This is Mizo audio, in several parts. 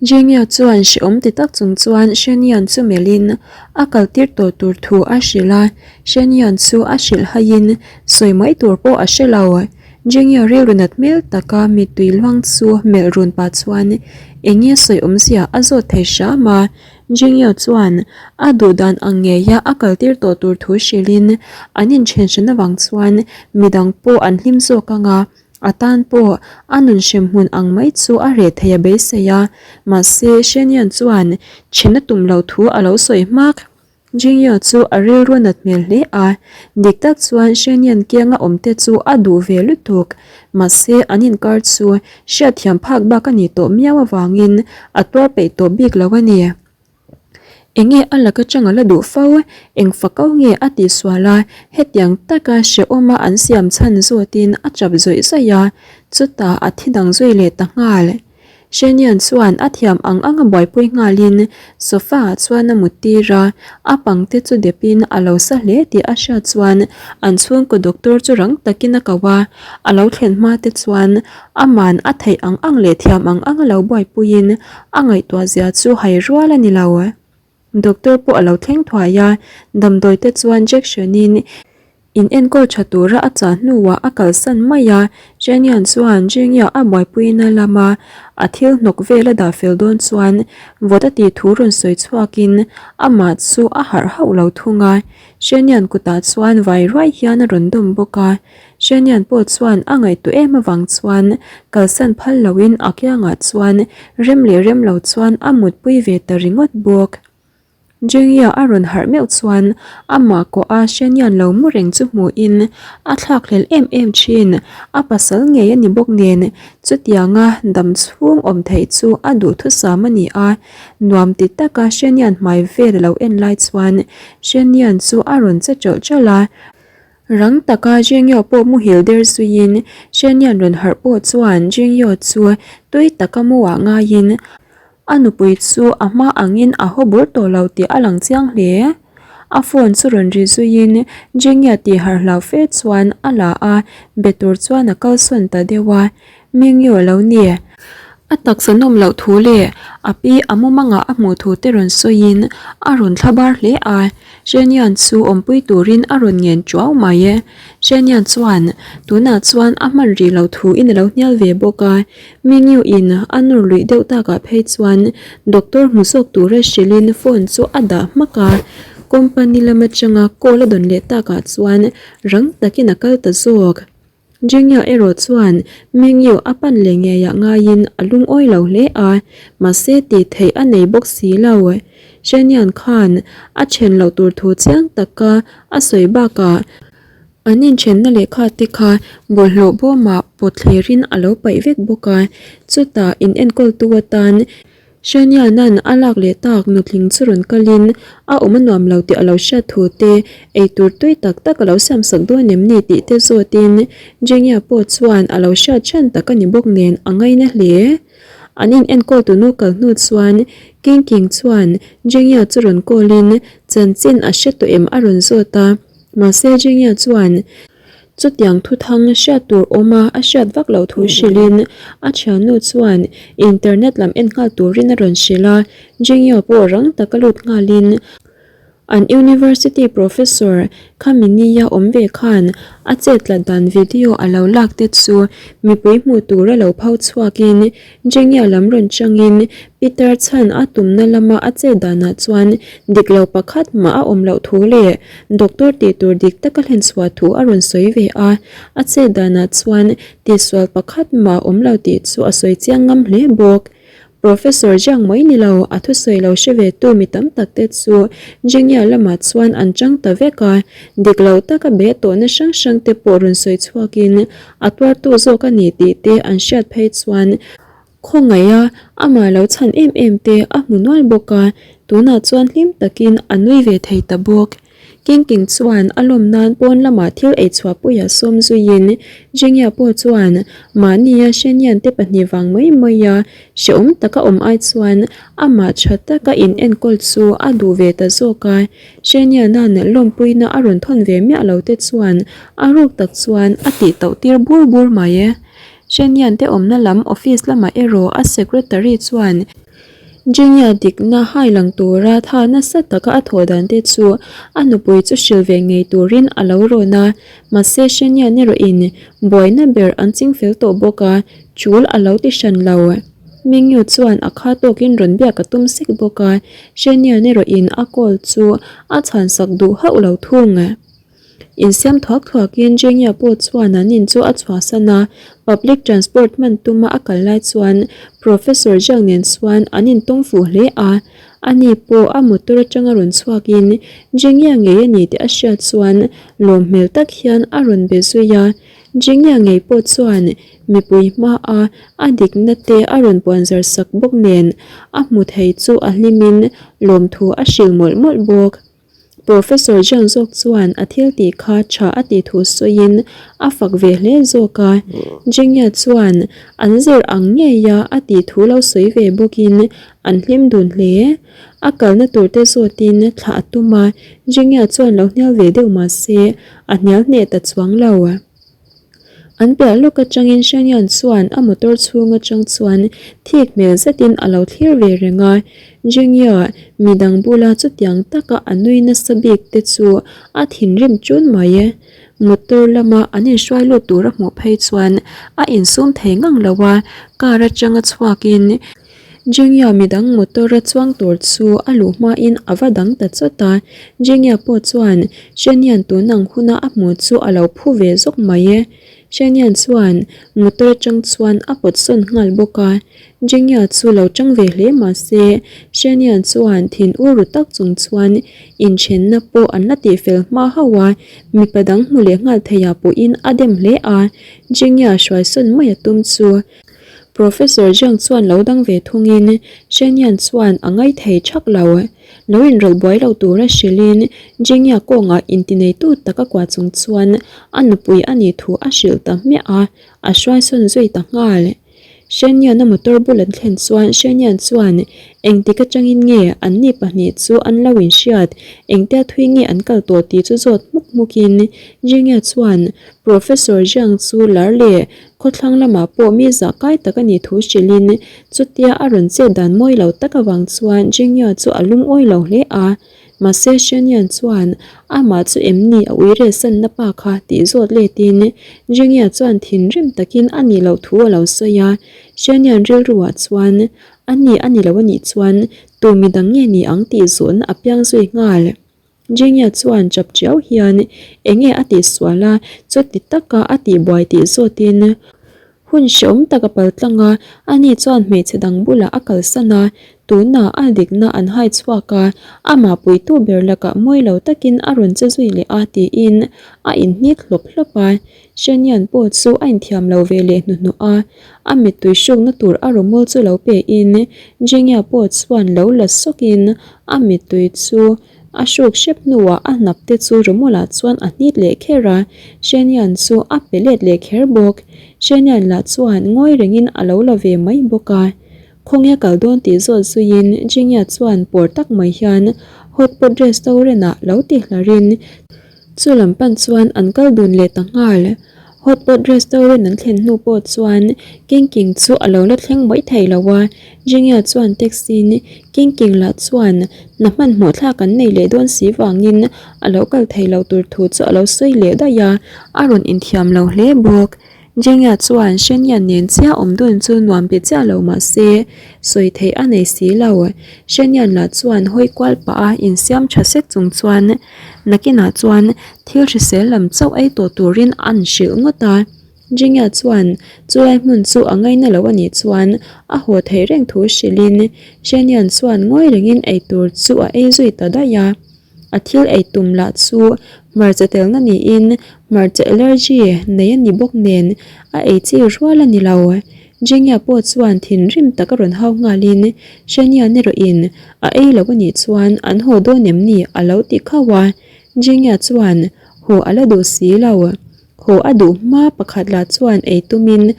Jingya chuan hrehawm ti tak chung chuan Shen Yan chu melhin a kaltir tawh tur thu a hrilh a, Shen Yan chu a hrilh haiin sawi mai tur pawh a hre lo. Jingya rilru nat hmel taka mittui luang chu melh run pah chuan eng nge sawi awmzia a zawt thei hram a, Jingya chuan a duh dan ang ngeia a kaltir tawh tur thu hrilhin an inthen hran avang chuan midang pawh an hlim zawk ang a. A tan pawh a nun hrem hmun ang mai chu a reh thei a beisei a, mahse Shen Yan chuan then a tum lo thu a lo sawi hmak. Jingyo chu a rilru nat hmel hle a, dik tak chuan Shen Yan kianga awm te chu a duh ve lutuk, mahse an inkar chu hriatthiam phak bak a nih tawh miau avangin a tuar peih tawh bik lo a ni. Enge a lak atanga la duh fo? Eng fakau nge a tihsual a, hetiang taka hrehawma an siam chhan zawtin a chap zawih zawih a, chutah a thi dang zui leh ta nghal. Shen Yan chuan a thiam ang ang a buaipui nghalin sofa ah chuan a mut tir a, a pangte chu depin a lo sa hle tih a hriat chuan an chhungkaw doctor chu rang takin a ko a, a lo thlen hma te chuan aman a theih ang ang leh thiam ang ang a lo buaipuiin A ngaihtuah zia chu hai rual a ni lo. Doctor pawh a lo thleng thuai a, damdawi te chuan jection in in enkawl tha tura a chah hnuah a kalsan mai a, Shen Yan chuan Jingya a buaipuina lama a thil hnawk vel a dah fel dawn chuan vawt a tih thu rawn sawi chhuakin amah chu a harh hauh lo thung a, Shen Yan kutah chuan vai ruai hian a rawn dawm bawk a. Shen Yan pawh chuan a ngaihtuah em avang chuan kalsan phal loin a kiangah chuan rem leh rem lo chuan a mutpui ve ta ringawt bawk. Jingya a rawn harh meuh chuan amah kawh a Shen Yan lo mu reng chu hmuhin a thlakhlelh em em thin, a pasal ngei a ni bawk nen chutianga dam chhung awm theih chu a duhthusam a ni a, nuam ti taka Shen Yan hmai vel a lo en lai chuan Shen Yan chu a rawn che ṭawlh ṭawlh a. Rang taka Jingyo pawh muhil der zuiin Shen Yan rawn harh pawh chuan Jingyo chu tui taka mu ah ngaiin a nupui chu a hma angin a haw bur tawh lo tih a lang chiang hle. A phone chu rawn ri zuiin Jingya tih harh hlau fe chuan a la a, be tur chuan a kalsawn ta deuh a. Mingyo lo ni. A taksa nawm loh thu leh a pi a mumangah a hmuh thu te rawn sawiin a rawn thla bar hle a, Shen Yan chu awmpui turin a rawn ngen tuau mai e. Shen Yan chuan tunah chuan a hman rih loh thu in a lo hnial ve bawk a, Mingyu in a nawr luih deuh takah phei chuan doctor hmu zawk tura hrilhin phone chu a dah hmak a, company lam atanga call a dawn leh takah chuan rang takin a kal ta zawk. Jingya erawh chuan Mingyu a pan leh ngeiah ngaiin a lungawi lo hle a, mahse tih theih a nei bawk si lo. Shen Yan khan a then loh tur thu chiang taka a sawi bakah an inthenna lehkha te kha bawlhhlawh bawmah pawt thlerin a lo paih vek bawk a, chutah inenkawltu atan Shen Yan-a'n a lak leh tak nutling chu rawn kalin a awm a nuam lo tih a lo hriat thu te, eitur tui tak tak a lo siamsak dawn em ni tih te zawtin Jingya pawh chuan a lo hriat ṭhen tak a ni bawk nen a ngaina hle. An in enkawl tunu kal hnu chuan King King chuan Jingya chu rawn call-in chanchin a hre tawh em a rawn zawt a, mahse Jingya chuan Chutiang thuthang hriat tur awma a hriat vak loh thu hrilhin a thiannu chuan internet lam en nghal turin a rawn hrilh a, Jingyo pawh rang taka lut nghalin an university professor khami nia awm ve khan a chetlat dan video a lo lak te chu mipui hmuh tura lo pho chhuakin Jingya lam rawn changin Peter chhan a tumna lama a chet danah chuan dik lo pakhat mah a awm loh thu leh doctor tih tur dik taka hlen chhuah thu a rawn sawi ve a, a chet danah chuan tihsual pakhat mah a awm lo tih chu a sawi chiang ngam hle bawk. Professor Jiang mai ni lo, a thusawi lo hre ve tu mi tam tak te chu Jingya lamah chuan an chang ta vek a, dik lo taka be tawhna hrang hrang te pawh rawn sawi chhuakin A tuartu zawk a ni tih te an hriat phei chuan khawngaiha amah lo chhan em em te a hmu nual bawk a, tunah chuan hlim takin a nui ve thei ta bawk. Kingking chuan a lawm nan pawn lamah thil ei chhuah puia sawm zuiin Jingya pawh chuan mahnia Shen Yan te pahnih vang mai mai a hrehawm taka awm ai chuan amah tha taka in enkawl chu a duh ve ta zawk a. Shen Yan-a'n lawmpuina a rawn thawn ve miah lo te chuan a ruk tak chuan a tih tauh tir bur bur mai e. Shen Yan te awmna lam office lamah erawh a secretary chuan Jingya dikna hai lang tura tha nasa taka a thawh dan te chu a nupui chu hrilh ve ngei turin a lo rawn a, mahse Shen Yan erawhin buaina ber an ching fel tawh bawk a, chul a lo ti hran lo. Mingyu chuan a kha tawkin rawn biak a tum sek bawk a, Shen Yan erawhin a call chu a chhansak duh hauh lo thung. Insiam thuak thuakin Jengya pawh chuan an in chu a chhuahsan a, public transport hman tuma a kal lai chuan Professor Jiang nen chuan an intawng fuh hle a. Ani pawh a motor atanga rawn chhuakin Jengya ngei a ni tih a hriat chuan lawm hmel tak hian a rawn be zui a. Jengya ngei pawh chuan mipui hmaa a dikna te a rawn puanzar sak bawk nen a hmu thei chu a hlimin lawmthu a hrilh mawlh mawlh bawk. Professor Jiang zawk chuan a thil tih kha tha a tih thu sawiin a fak ve hle zawk a. Jingya chuan an zir ang ngeia a tih thu lo sawi ve bawkin an hlim dun hle. A kalna tur te zawtin thlah a tum a, Jingya chuan lo hnial ve deuh mah se a hnial hneh ta chuang lo. An piah lawk atangin Shenyan chuan a motor chhung atang chuan thik hmel zetin a lo thlir ve reng a. Jingya, midang bula chutiang taka a nui nasa bik te chu a thinrim chun mai. Motor lama an inhruai lut tur a hmuh phei chuan a insum thei ngang lo a, car atanga chhuakin Jingya midang motor a chuang tur chu a luh hmain a va dang ta chawt a, Jingya pawh chuan Shenian tun ang huna a hmuh chu a lo phu ve zawk mai e. Shenian chuan motor atang chuan a pawt sawn nghal bawk a, Jingya chu lo tang ve hle mah se Shenian chuan thin ur ru tak chung chuan inthenna pawh an la tihfel hma hauh a, mipa dang hmu leh nghal theiah pawhin a dem hle a, Jingya hruai sawn mai a tum chu. Professor Zhang chuan lo dang ve thungin Shen Yan chuan a ngaithei thak lo. Lo inrawlh buai lo tura hrilhin Jingya kawngah intineitu tak a kuah chung chuan a nupui a nih thu a hrilh ta hmiah a, a hruaisawn zui ta nghal. Shen Yan-a motor bul an thlen chuan Shen Yan chuan engtik atangin nge anni pahnih chu an lo inhriat, engtia thui nge an kal tawh tih chu zawt hmuk hmukin Jingya chuan Professor Zhang chu lar leh Khawthlang lamah pawh mi zah kai tak a nih thu hrilhin chutia a rawn chet dan mawi lo tak avang chuan Jingya chu a lungawi lo hle a. Mahse Shenyan chuan amah chu em ni a ui rehsanna pa kha tih zawt letin Jingya chuan thinrim takin a nih loh thu a lo sawi a. Shenyan rilruah chuan a ni a ni lo a nih chuan tu midang nge ni ang tih zawhna a piang zui nghal. Jingya chuan chap chiau hian enge a tihsual a, chuti taka a tihbuai tih zawtin hun hreawm tak a pal tlang a, ani chuan hmeichhe dang bulah a kalsan a, tunah a dikna an hai chhuak a, amah puitu ber lakah mawi lo takin a rawn che zui leh a tiin a inhnit hlawp hlawp a. Shenian pawh chu a inthiam lo ve leh hnuhnawh a, a mittui hrukna tur a rawmawl chu lo pe in Jingya pawh chuan lo la sawkin a mittui chu a hruk hrep hnuah a hnap te chu rawmawlah chuan a hnit leh kher a, Shenian chu a pe let leh kher bawk. Shenian lah chuan ngawi rengin a lo la ve mai bawk a. Khawnge kal dawn tih zawt zuiin Jingya chuan pawr tak mai hian Hot Pot Restaurant ah lo ti hlarin Chu lam pan chuan an kal dun leh ta nghal. Hot Pot Restaurant an thlen hnu pawh chuan King King chu a lo la thleng mai thei lo a, Jingya chuan taxi-in King King lah chuan hna hmanhmawh thlak an nei leh dawn si vangin a lo kal thei lo tur thu chu a lo sawi leh daih a, a rawn inthiam lo hle bawk. Jingya chuan Shenyan nen chiah awm dun chu nuam ti chiah lo mah se, sawi theih a nei si lo. Shenyan lah chuan hawi kual pah a insiam tha sek chung chuan nakinah chuan thil hrisel lam chauh ei tawh turin an hrilh ngawt a. Jingya chuan chulai hmun chu a ngaina lo a nih chuan a haw theih reng thu hrilhin Shenyan chuan ngawi rengin eitur chu a ei zui ta daih a. A thil ei tum lah chu hmarcha telna niin hmarcha allergy nei a ni bawk nen a ei chi rual a ni lo. Jingya pawh chuan thinrim tak a rawn hau nghalin Shania-n erawhin a ei lo a nih chuan an haw dawn em ni a lo ti khauh a. Jingya chuan haw a la duh si lo. Haw a duh hma pakhat lah chuan ei tumin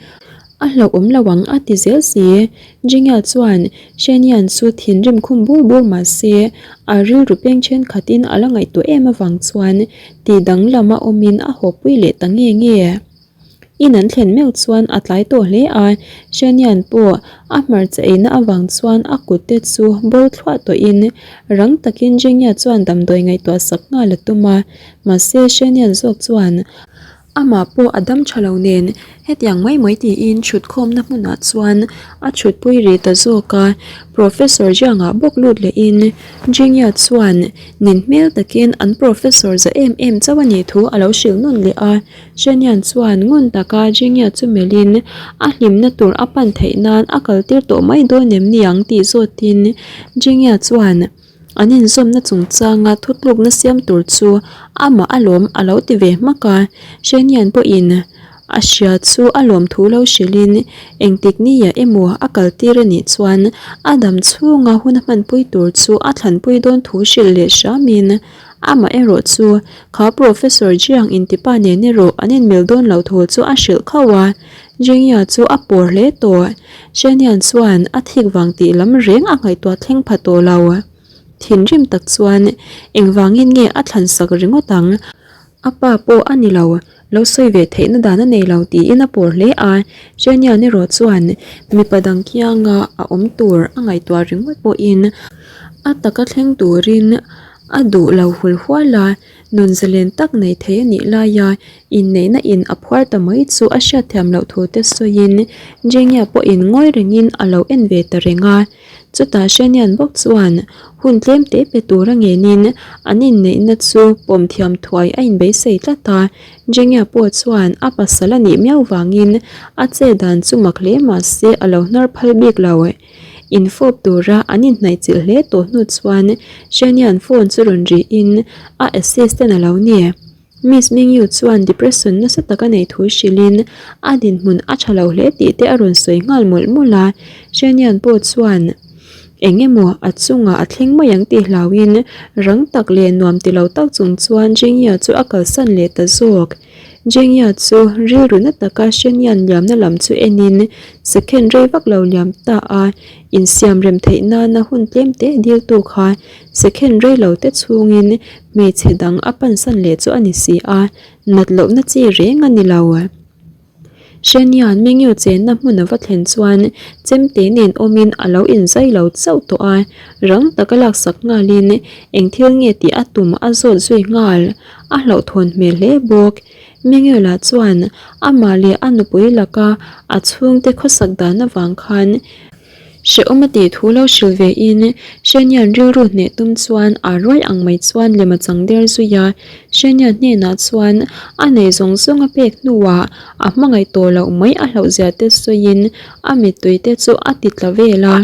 a hlauhawm lo ang a ti zel si. Jingya chuan Shenian chu thinrim khum bur bur mah se a rilru peng thenkhatin a la ngaihtuah em avang chuan ti danglam a awmin a hawpui leh ta nge nge. In an thlen meuh chuan a tlai tawh hle a, Shanian pawh a hmarcha eina avang chuan a kut te chu bawl thluah tawhin rang takin Jingya chuan damdawi ngaihtuah sak nghal a tum a, mahse Shanian zawk chuan amah pawh a dam tha lo nen hetiang mai mai tiin thutkhawmna hmunah chuan a thutpui rih ta zawk a, Professor Jiang-ah bawk lut lehin Jingya chuan nin hmel takin an Professor za em em chauh a nih thu a lo hrilh nawn leh a. Shanian chuan ngun taka Jingya chu melhin a hlimna tur a pan theih nan a kaltir tawh mai dawn em ni ang tih zawtin Jingya chuan an inzawmna chungchanga thutlukna siam tur chu amah alawm a lo ti ve hmak a. Shanian pawhin a hria chu a lawmthu lo hrilhin engtik nia emaw a kaltir a nih chuan a dam chhunga hun a hmanpui tur chu a thlanpui dawn thu hrilh leh hramin Amah erawh chu kha Professor Jiang intipa nen erawh an inmil dawn loh thu chu a hrilh khauh a, Jingya chu a pawr hle tawh. Shenian chuan a thik vang tih lam reng a ngaihtuah thleng pha tawh lo. Thinrim tak chuan engvangin nge a thlan sak ringawt ang? A pa pawh a ni lo, lo sawi ve theihna dan a nei lo tiin a pawr hle a. Shenian erawh chuan mipa dang kianga a awm tur a ngaihtuah ringawt pawhin a taka thleng turin A duh lo hul hual a, nun zalen tak nei thei a nih laia inneihna in a phuar ta mai chu a hriatthiam loh thu te sawiin Jenia pawhin ngawi rengin a lo en ve ta reng a. Chutah Shenian bawk chuan hun tlem te pe tura ngenin an inneihna chu pawm thiam thuai a inbeisei tlat a. Jenia pawh chuan a pasal a nih miau vangin a che dan chu mak hle mahse a lo hnar phal bik lo. Infawp tura an inhnaihchilh hle tawh hnu chuan Shania'n phone chu rawn rihin a assistant a lo ni. Miss Mingyu chuan depression nasa tak a neih thu hrilhin a dinhmun a tha lo hle tih te a rawn sawi nghal mawlh mawlh a. Shania'n pawh chuan eng emaw a chungah a thleng mai ang tih hlauhin rang tak leh nuam ti lo tak chung chuan Jingya chu a kalsan leh ta zawk. Jengya chu rilru na taka Shenian liamna lam chu enin second rei vak lo liam ta a, insiam rem theih nana hun tlem te diltu kha second rei lo te chhungin hmeichhe dang a pansan leh chu a ni si a, nat lohna chi reng a ni lo. Shenian Mengyu chenna hmun a va thlen chuan chemte nen awmin a lo inzai lo chauh tawh a, rang taka laksak nghalin eng thil nge tih a tum a zawt zui nghal. A hlauhthawn hmel hle bawk. Mingela chuan amah leh a nupui laka a chhungte khawsak dan avang khan hrehawm a tih thu lo hrilh ve in Shanian rilru hneh tum chuan a ruai ang mai chuan lem a chang der zui a. Shania hnenah chuan a nei zawng zawng a pek hnuah a hmangaih tawh loh mai a hlauhzia te sawiin a mittui te chu a ti tla vel a.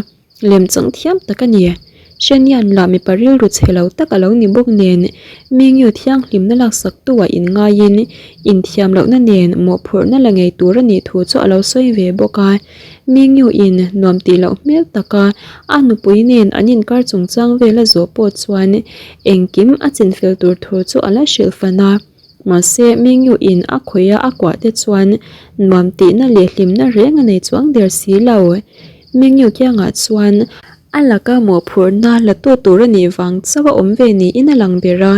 Lem chang thiam tak a ni. Shanian lah mipa rilru chhe lo tak a lo ni bawk nen, Mingyu thianghlimna laksaktu ah inngaiin inthiam lohna nen mawhphurhna la ngei tur a nih thu chu a lo sawi ve bawk a. Mingyu in nuam tih loh hmel taka a nupui nen an inkar chungchang vel a zawh pawh chuan engkim a chinfel tur thu chu a la hrilh fan a. Mahse, Mingyu in a khawih a a kuah te chuan nuam tihna leh hlimna reng a nei chuang der si lo. Mingyu kiangah chuan a laka mawhphurhna la tu tur a nih vang chauh a awm ve niin a lang ber a,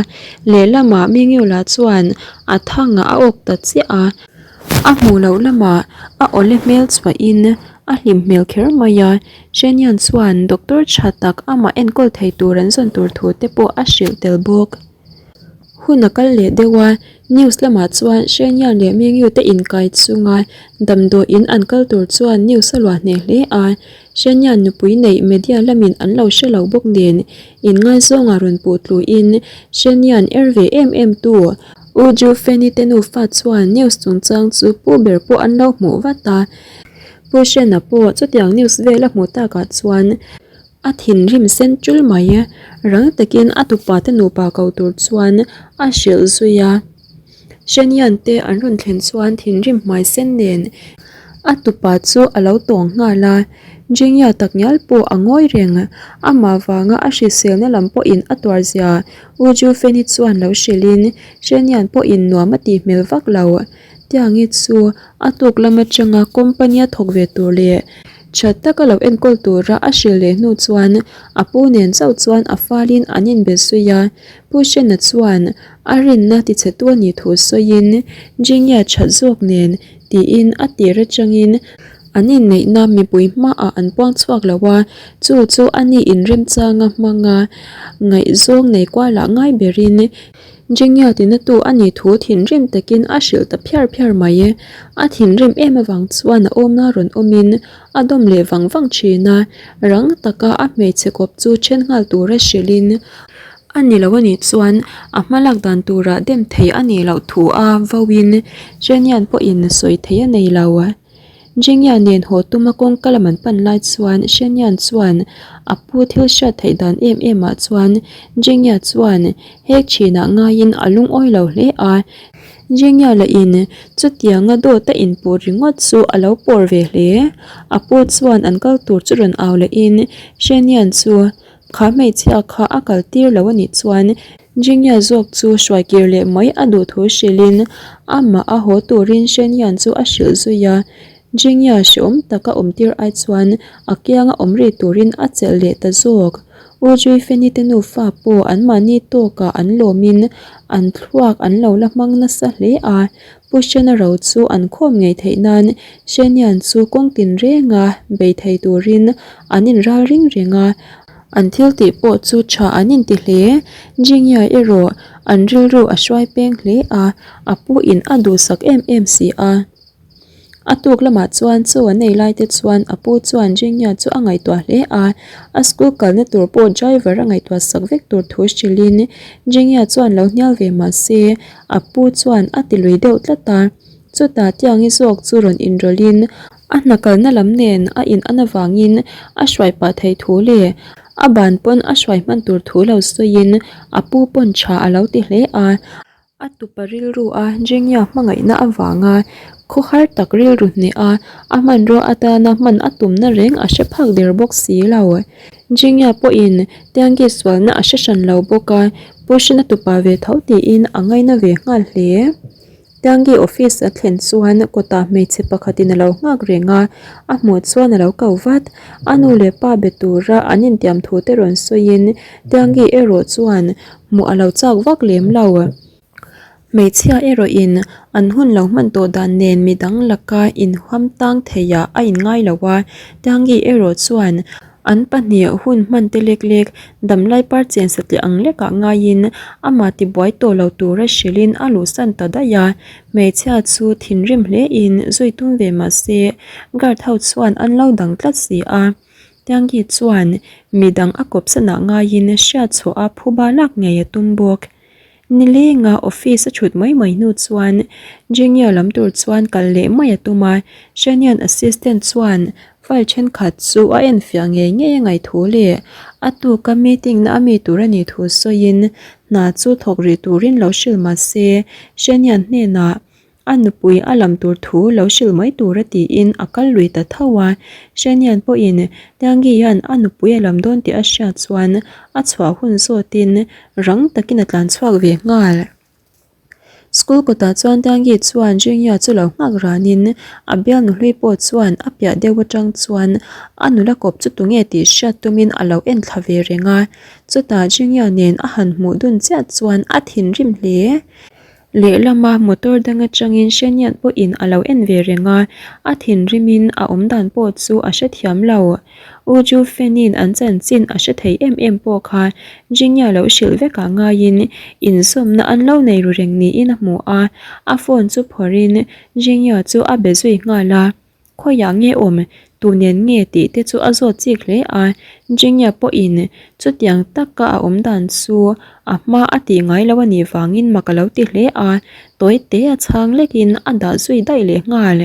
lehlamah Mingyu lah chuan a thangah a awk ta chiah a, a hmuh loh lamah a awle hmel chhuahin a hlim hmel kher mai a, Shenian chuan doctor tha tak amah enkawl thei tur an zawn tur thu te pawh a hrilh tel bawk. Hun a kal leh deuh a, news lamah chuan Shania leh Mingyu te inkai chunga damdawiin an kal tur chuan news a luah hneh hle a, Shania nupui neih media lamin an lo hre lo bawk nen inngaizawngah rawn puh tluin Shania'n er ve em em tu U Ju Feni te nufa chuan news chungchang chu pu ber pawh an lo hmuh vat a, Pu Shena pawh chutiang news vel a hmuh takah chuan A thinrim sen tul mai. Rang takin a tupa te nupa ko tur chuan a hrilh zui a. Shanian te an rawn thlen chuan thinrim hmai sen nen a tupa chu a lo tawng nghal a. Jingya takngial pawh a ngawi reng. Amah vanga a hriselna lam pawhin a tuar zia U Jufeni chuan lo hrilhin Shanian pawhin nuam a tih hmel vak lo. Tiangi chu a tuk lam atanga company a thawk ve tur leh. Tha taka lo enkawl tura a hrilh leh hnu chuan a pu nen chauh chuan a falin an inbe zui a. Pu Hrena chuan a rinna tichhetu a nih thu sawiin Jingya that zawk nen tiin a tir atangin an inneihna mipui hmaah an puang chhuak lo a, chu chu a ni inremchanga hmanga ngaihzawng nei kualah ngai berin Jingya tinatu a nih thu thinrim takin a hrilh ta phiar phiar mai. A thinrim em avang chuan a awmna rawn awmin a dawm leh vang vang thin a, rang taka a hmeichhe kawp chu then nghal tura hrilhin a ni lo a nih chuan a hma lak dan turah dem thei a nih loh thu a vauin Jenian pawhin sawi thei a nei lo. Jenian nen haw tuma kawngka lam an pan lai chuan Shenian chuan a pu thil hriat theih dan em em ah chuan Jenia chuan hek thinah ngaiin a lungawi lo hle a. Jenia lahin chutianga dawt a inpuh ringawt chu a lo pawr ve hle. A pu chuan an kal tur chu rawn au lehin Shenian chu Kha hmeichhia kha a kal tir lo a nih chuan Jingya zawk chu hruai kir leh mai a duh thu hrilhin amah a haw turin Shenyan chu a hrilh zui a. Jingya hreawm taka awm tir ai chuan a kianga awm ri turin a chelh leh ta zawk. U Juifeni te nufa pawh anmahni tawkah an lawmin an thluak an lo la hmang nasa hle a. Pu Shena ro chu an khawm ngei theih nan Shenian chu kawng tinrenga bei thei turin an inral ring reng a, an thil tih pawh chu tha an inti hle. Jingya erawh an rilru a hruai peng hle a, a pu in a duhsak em em si a. A tuk lamah chuan chaw an ei lai te chuan a pu chuan Jingya chu a ngaihtuah hle a, a school kalna tur pawh driver a ngaihtuah sak vek tur thu hrilhin Jingya chuan lo hnial ve mah se A pu chuan a ti lui deuh tlat a, chutah Tiangi zawk chu rawn inrawlhin a hna kalna lam nen a in an avangin a hruai pah theih thu leh a ban pawn a hruai hman tur thu lo sawiin a pu pawn tha a lo ti hle a. A tupa rilru a Jengya hmangaihna avanga khawhar tak rilru hneh a, a hmanrua atana hman a tumna reng a hre phak der bawk si lo. Jingya pawhin Tiangi sualna a hre hran lo bawk a, Pushina tupa ve tho tiin a ngaina ve nghal hle. Tiangi office a thlen chuan kawtah hmeichhe pakhatin a lo nghak reng a, a hmuh chuan a lo ko vat. A nu leh pa be tura an intiam thu te rawn sawiin Tiangi erawh chuan hmuh a lo chak vak lem lo. Hmeichhia erawhin an hun lo hman tawh dan nen midang laka inhuam tang theiah a inngai lo a, Tiangi erawh chuan an pahnih hun hman te lek lek damlai par chen satliah ang lekah ngaiin amah tibuai tawh lo tura hrilhin a luhsan ta daih a, hmeichhia chu thinrim hlein zui tum ve mah se guard ho chuan an lo dang tlat si a. Tiangi chuan midang a kawpsanah ngaiin hriatchhuah a phuba lak ngei a tum bawk. Nilenga office a thut mai mai hnu chuan Junior lam tur chuan kal leh mai a tum a, Shanian assistant chuan file thenkhat chu a enfiah ngei ngei a ngaih thu leh a tuka meeting na a mi tur a nih thu sawiin hna chu thawk rih turin lo hrilh mah se Shanian hnenah A nupui a lam tur thu lo hrilh mai tur a tiin a kal lui ta tho a. Shanian pawhin Tiangi hian a nupui a lam dawn tih a hriat chuan a chhuah hun zawtin rang takin a tlan chhuak ve nghal. School kawtah chuan Tiangi chuan Jingya chu lo nghak ranin a bial nuhlui pawh chuan a piah deuh atang chuan a nula kawp chu tunge tih hriat tumin a lo en thla ve reng a. Chutah Jingya nen a han hmuh dun chiah chuan a thinrim hle. Lehlama motor dang atangin Shanian pawhin a lo en ve reng a, a thinrimin a awmdan pawh chu a hrethiam lo. U Ju Fenin an chanchin a hre thei em em pawh kha Jingya lo hrilh vekah ngaiin inzawmna an lo nei ru reng niin a hmu a, a phone chu phawrhin Jingya chu a be zui nghal a. Khawiah nge awm, tu nen nge tih te chu a zawt chik hle a, Jingya pawhin chutiang taka a awm dan chu a hma a tih ngai lo a nih vangin mak a lo ti hle a, tawi te a chhang lekin a dah zui daih leh nghal.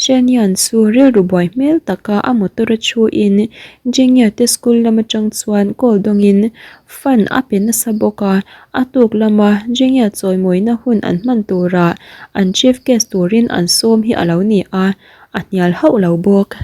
Shenian chu rilru buai hmel taka a motor a thuin Jingya te school lam atang chuan call dawngin fund a pe nasa bawk a, A tuk lama Jingya chawimawina hun an hman turah an chief guest turin an sawm hi a lo ni a, a hnial hauh lo bawk.